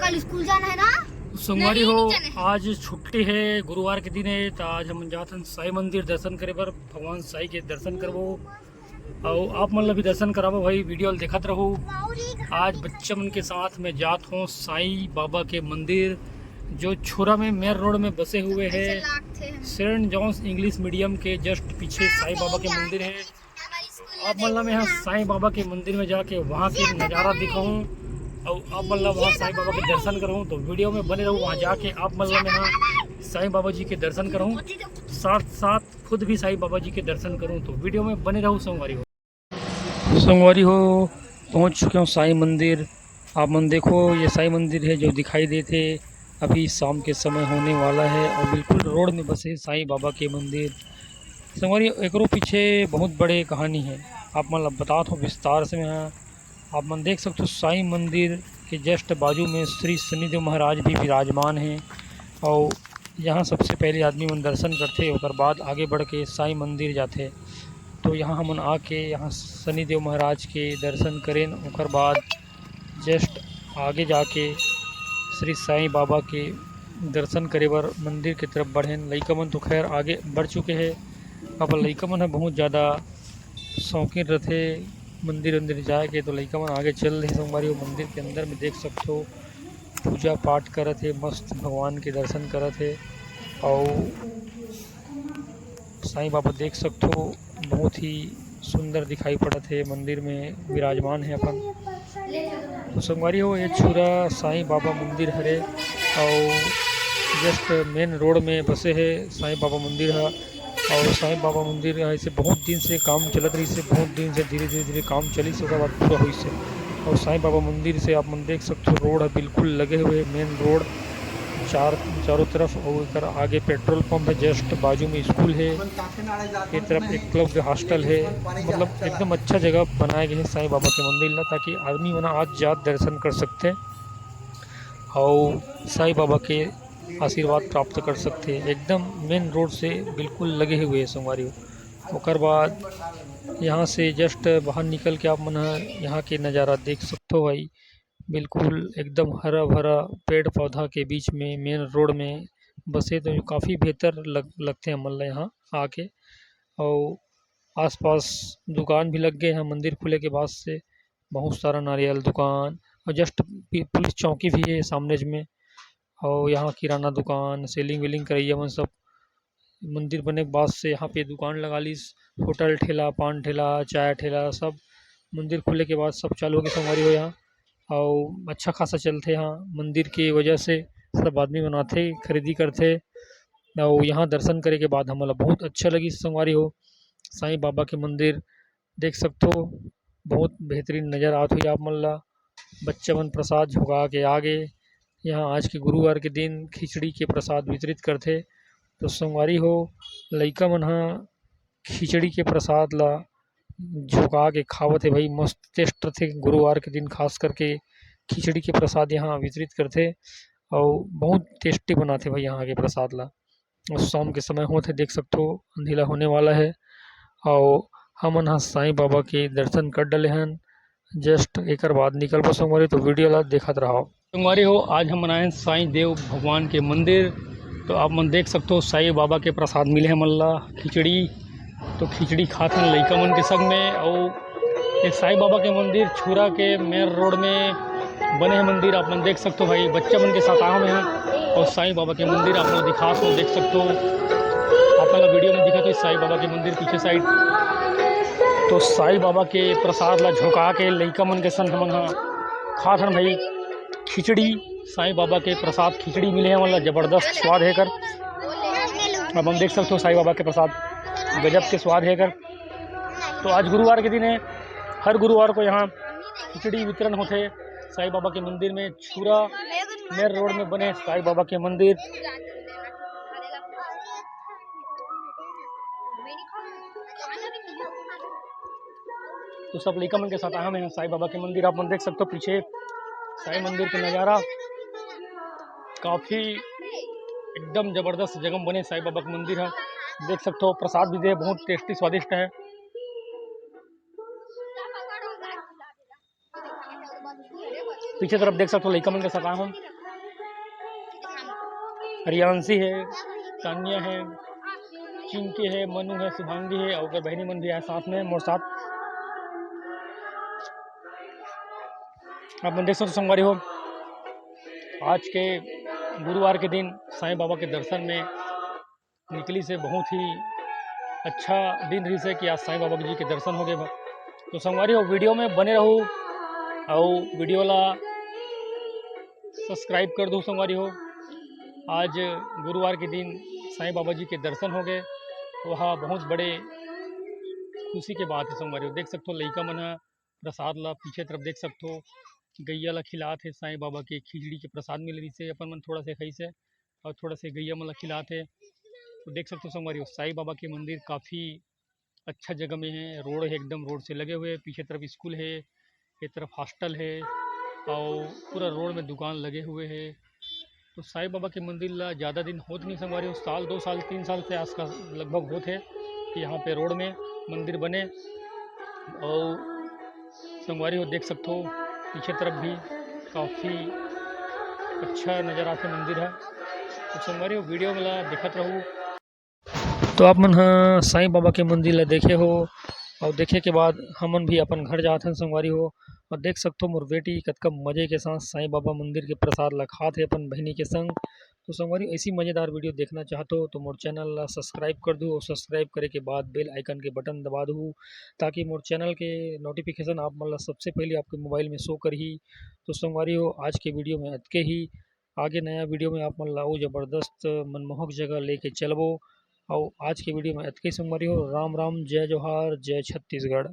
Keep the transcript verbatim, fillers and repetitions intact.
कल स्कूल जाना है ना। संगवारी हो, आज छुट्टी है, गुरुवार के दिन है, तो आज हम जात हन साई मंदिर दर्शन करे बर, भगवान साई के दर्शन करबो। अउ आप मन ला भी दर्शन कराबो भाई, वीडियो ल देखत रहू। आज बच्चा मन के साथ में जात हों साई बाबा के मंदिर, जो छुरा में मेन रोड में बसे हुए है, सेंट जॉन्स इंग्लिश मीडियम के जस्ट पीछे साई बाबा के मंदिर है। आप मन ला मैं यहाँ साई बाबा के मंदिर में जाके वहाँ के नज़ारा दिखाऊँ, अउ आप मन ला वहाँ साई बाबा के दर्शन कराऊँ। तो वीडियो में बने रहू, वहाँ जाके आप मन ला मैं यहाँ साई बाबा जी के दर्शन कराऊँ, साथ साथ खुद भी साई बाबा जी के दर्शन करूँ। तो वीडियो में बने रहू संगवारी हो। संगवारी हो, पहुँच चुके हूँ साई मंदिर। आप मन देखो, ये साई मंदिर है जो दिखाई देत हे। अभी शाम के समय होने वाला है और बिल्कुल रोड में बसे साई बाबा के मंदिर। संगवारी, एकरो पीछे बहुत बड़े कहानी है, आप मन ला बतात हों विस्तार से मैं। आप मन देख सकते हो, साई मंदिर के जस्ट बाजू में श्री शनिदेव महाराज भी विराजमान हैं। और यहाँ सबसे पहले आदमी मन दर्शन करथे, ओकर बाद आगे बढ़ के साई मंदिर जाथे। तो यहाँ हमन आके यहाँ शनिदेव महाराज के दर्शन करेन, ओकर बाद जस्ट आगे जाके श्री साई बाबा के दर्शन करे बर मंदिर के तरफ बढ़ेन। लइका मन तो खैर आगे बढ़ चुके हैं, अब लइका मन ह बहुत ज़्यादा शौकीन रथे मंदिर उंदिर जाए के, तो लइका मन आगे चल रहे संगवारी हो। मंदिर के अंदर में देख सकथो, पूजा पाठ करत हे, मस्त भगवान के दर्शन करत हे। अउ साईं बाबा देख सकथो, बहुत ही सुंदर दिखाई पड़त हे, मंदिर में विराजमान हे अपन। तो संगवारी हो, ये छुरा साईं बाबा मंदिर हरे, अउ जस्ट मेन रोड में बसे हे साईं बाबा मंदिर ह। और साईं बाबा मंदिर यहाँ से बहुत दिन से काम चलत रहिस हे, बहुत दिन से धीरे धीरे धीरे काम चलिस, ओकर बाद पूरा होइस हे। और साईं बाबा मंदिर से आप मन देख सकथो, रोड ह बिल्कुल लगे हुए हे, मेन रोड चार, चारों तरफ। और एकर आगे पेट्रोल पंप हे, जस्ट बाजू में स्कूल हे, ये तरफ एकलव्य हॉस्टल हे, मतलब एकदम अच्छा जगह बनाए गए हे साईं बाबा के मंदिर ला, ताकि आदमी मन आज जात दर्शन कर सकथे और साईं बाबा के आशीर्वाद प्राप्त कर सकथे। एकदम मेन रोड से बिल्कुल लगे हुए हे संगवारी हो। ओकर बाद यहाँ से जस्ट बाहर निकल के आप मन ह यहाँ के नज़ारा देख सकथो भाई, बिल्कुल एकदम हरा भरा पेड़ पौधा के बीच में मेन रोड में बसे तो काफ़ी बेहतर लग, लगथे हमन ला यहाँ आके। और आसपास दुकान भी लग गए हैं मंदिर खुले के बाद से, बहुत सारा नारियल दुकान और जस्ट पुलिस चौकी भी है सामने में। और यहाँ किराना दुकान, सेलिंग वेलिंग करइया मन सब मंदिर बने के बाद से यहाँ पे दुकान लगा लीस, होटल ठेला, पान ठेला, चाय ठेला, सब मंदिर खुले के बाद सब चालू होगे संगवारी हो यहाँ। और अच्छा खासा चलथे यहाँ, मंदिर के वजह से सब आदमी मन आथे, खरीदी करथे। और यहाँ दर्शन करे के बाद हमन ला बहुत अच्छा लगिस संगवारी हो। साईं बाबा के मंदिर देख सकथो, बहुत बेहतरीन नज़र आत होही आप मन ला। बच्चा मन प्रसाद झोंका के आ गे। यहाँ आज के गुरुवार के दिन खिचड़ी के प्रसाद वितरित करथे। तो संगवारी हो, लइका मन ह खिचड़ी के प्रसाद ला झोंका के खावत हे भाई, मस्त टेस्ट रथे गुरुवार के दिन, खास करके खिचड़ी के प्रसाद यहाँ वितरित करथे। और बहुत टेस्टी बनाथे भाई यहाँ के प्रसाद ला। और शाम के समय होत हे, देख सकथो अंधेला होने वाला है। और हमन ह साईं बाबा के दर्शन कर डले हन, जस्ट एकर बाद निकलबो संगवारी, तो वीडियो ला देखत रहो। संगवारी हो, आज हमन आए हन साईं देव भगवान के मंदिर, तो आप मन देख सकथो साईं बाबा के प्रसाद मिले हमन ला, खिचड़ी। तो खिचड़ी खात हन लइका मन के संग में। और ये साईं बाबा के मंदिर छुरा के मेन रोड में बने हे मंदिर, आप मन देख सकथो भाई, बच्चा मन के साथ आए हन। और साईं बाबा के मंदिर आप लोग दिखा सो देख सकथो, आप लोग वीडियो में दिखा तो साईं बाबा के मंदिर पीछे साइड। तो साईं बाबा के प्रसाद ला झोंका के लइका मन के संग हमन ह खात हन भाई खिचड़ी। साईं बाबा के प्रसाद खिचड़ी मिले हे हमन ला, जबरदस्त स्वाद हे कर। अब हम देख सकथो साईं बाबा के प्रसाद गजब के स्वाद हे कर। तो आज गुरुवार के दिन हे, हर गुरुवार को यहाँ खिचड़ी वितरण होथे साईं बाबा के मंदिर में। छुरा मेन रोड में बने साईं बाबा के मंदिर। तो सब लइका मन के साथ आए हन साईं बाबा के मंदिर। आप मन देख सकथो पीछे साईं मंदिर के नज़ारा, काफ़ी एकदम जबरदस्त जगह में बने साईं बाबा के मंदिर ह। देख सकथो प्रसाद भी दे, बहुत टेस्टी स्वादिष्ट है। पीछे तरफ देख सकथो, लइका मन के साथ आए हन। रियांशी हे, तानिया हे, चिंकी हे, मनु हे, शुभांगी हे, अउ ओकर बहिनी मन भी आए साथ में मोर साथ। आप मन देख सकथो संगवारी हो, आज के गुरुवार के दिन साईं बाबा के दर्शन में निकलिस हे। बहुत ही अच्छा दिन रहिस हे कि आज साईं बाबा जी के दर्शन हो गए। तो संगवारी हो, वीडियो में बने रहू अउ वीडियो ला सब्सक्राइब कर दो संगवारी हो। आज गुरुवार के दिन साईं बाबा जी के दर्शन हो गए, वह बहुत बड़े खुशी के बात हे संगवारी हो। देख सकथो लइका मन ह प्रसाद ला पीछे तरफ देख सकथो, गैया ला खिलात हे साईं बाबा के खिचड़ी के प्रसाद मिल रहिस हे, अपन मन थोड़ा से खाइस हे अउ थोड़ा से गैया मन ला खिलात हे। तो देख सकथो संगवारी हो, साईं बाबा के मंदिर काफ़ी अच्छा जगह में हे, रोड हे एकदम, रोड से लगे हुए हे, पीछे तरफ स्कूल हे, ये तरफ हॉस्टल हे अउ पूरा रोड में दुकान लगे हुए हे। तो साईं बाबा के मंदिर ला ज़्यादा दिन होत नहीं संगवारी हो, साल, दो साल, तीन साल से आसपास लगभग होत हे कि यहाँ पे रोड में मंदिर बने। अउ संगवारी हो देख सकथो पीछे तरफ भी काफ़ी अच्छा नज़र आथे मंदिर ह। तो संगवारी हो, वीडियो ला देखत रहू। तो आप मन ह साईं बाबा के मंदिर ला देखे हो अउ देखे के बाद हमन भी अपन घर जात हन संगवारी हो। अउ देख सकथो मोर बेटी कतका मजे के साथ साईं बाबा मंदिर के प्रसाद ला खात हे अपन बहिनी के संग। तो संगवारी, ऐसी मज़ेदार वीडियो देखना चाहत हो तो मोर चैनल ला सब्सक्राइब कर दू अउ सब्सक्राइब करे के बाद बेल आइकन के बटन दबा दू, ताकि मोर चैनल के नोटिफिकेशन आप मन ला सबसे पहले आपके मोबाइल में शो करही। तो संगवारी हो, आज के वीडियो में अतके ही। आगे नया वीडियो में आप मन ला अउ जबरदस्त मनमोहक जगह लेके चलबो। अउ आज के वीडियो में अतके संगवारी हो। राम राम, जय जोहार, जय छत्तीसगढ़।